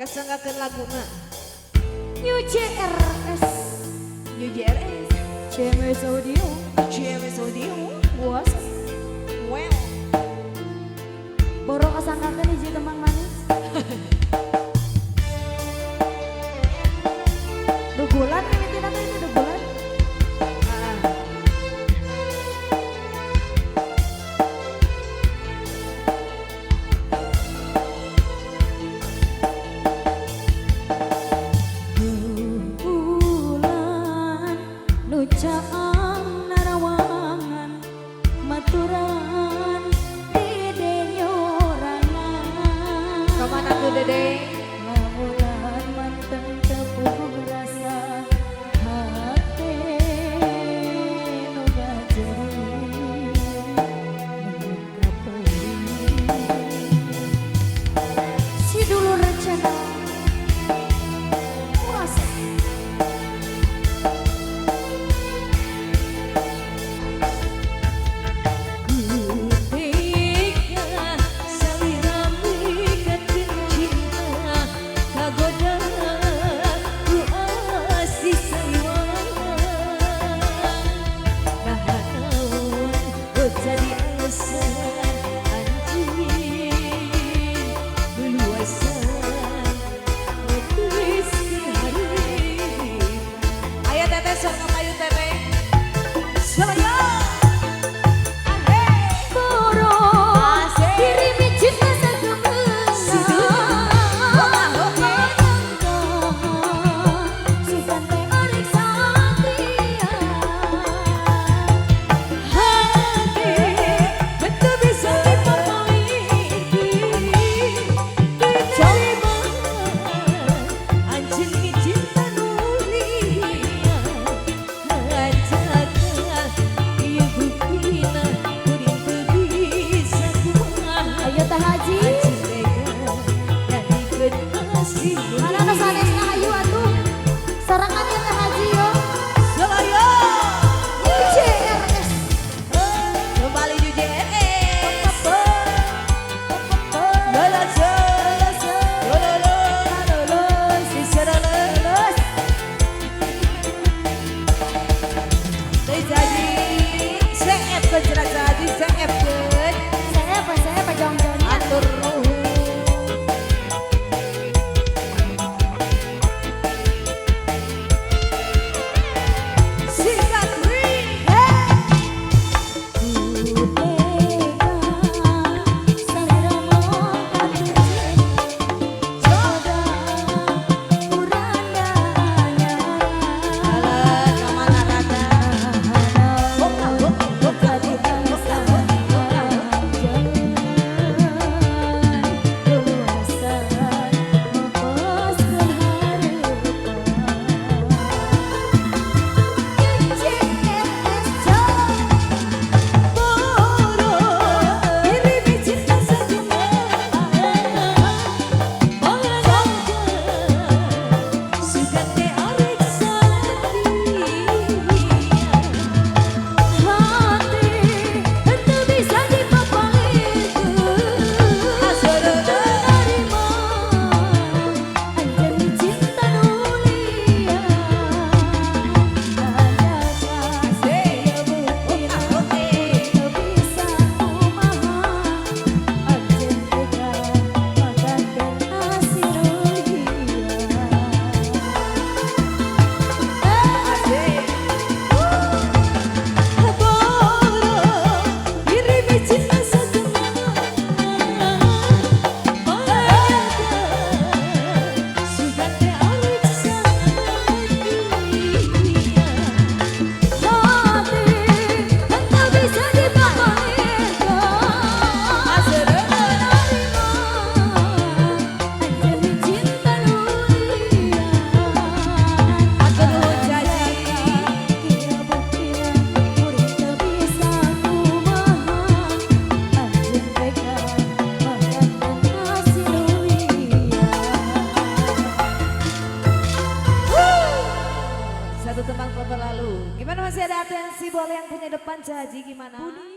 Kasanggakeun laguna. New JRS. New JRS. CMS Audio. CMS Audio. Was. Well. Boro kasanggakeun hiji teman manis. Dugulan mimitina teh itu dugulan. Dugulan nu caang narawangan maturan dede nyorangan. Kamana tuh dede? Lamulan manten tepung rasa hate nu gajeri nu kaperi. Si dulur rencana puasa. Ketika salira mikakeun cinta kagoda ku asih saliwang. Nah naon jadi alasan anjeun luluasan mutuskeun hareup. Aya teteh sok kapayu teteh. Selaya. Boro Asik. diri micin sagemeunang. Sugan teh arek satria. Hati betul bisa dipapalikeun. Diterima anjeun cinta nu liar. Ngajaga ieu buktina kuring teu bisa kumaha. Ayo Teh Haji. Anjeun tega nyadikeun asih. Mana nu sanesna hayu atuh. Sorangan ya Teh Haji yo. Selaya. JRS. Kembali di JRS. Lolose, lololo, lulus. Teh jadi seep ke jerat jadi seep ke. Saya apa jong-jongnya. Atur nuhun. Singkat ring. Ku tega salira mongkat jodoh kuranda anyar. Alah, kamana rada. Boka, boka, boka, boka, boka, boka. Boro diri cinta sakumaha. Sugan teh arek satria. Hati henteu bisa dipapalikeun. Tarima anjeun cinta nu liar. Ngajaga ieu buktina teu bisa kumaha. Anjeun tega makankeun asih nu liar. Asik. Boro diri cinta sakumaha. Sugan teh arek satria. Hati henteu bisa dipapalikeun. Tarima anjeun cinta nu liar. Atur nuhun Caci. Ieu buktina kuring teu bisa kumaha. Anjeun tega makankeun asih nu liar. Satu tembang telah berlalu. Gimana masih ada atensi boleh yang punya depan Caci gimana? Buni.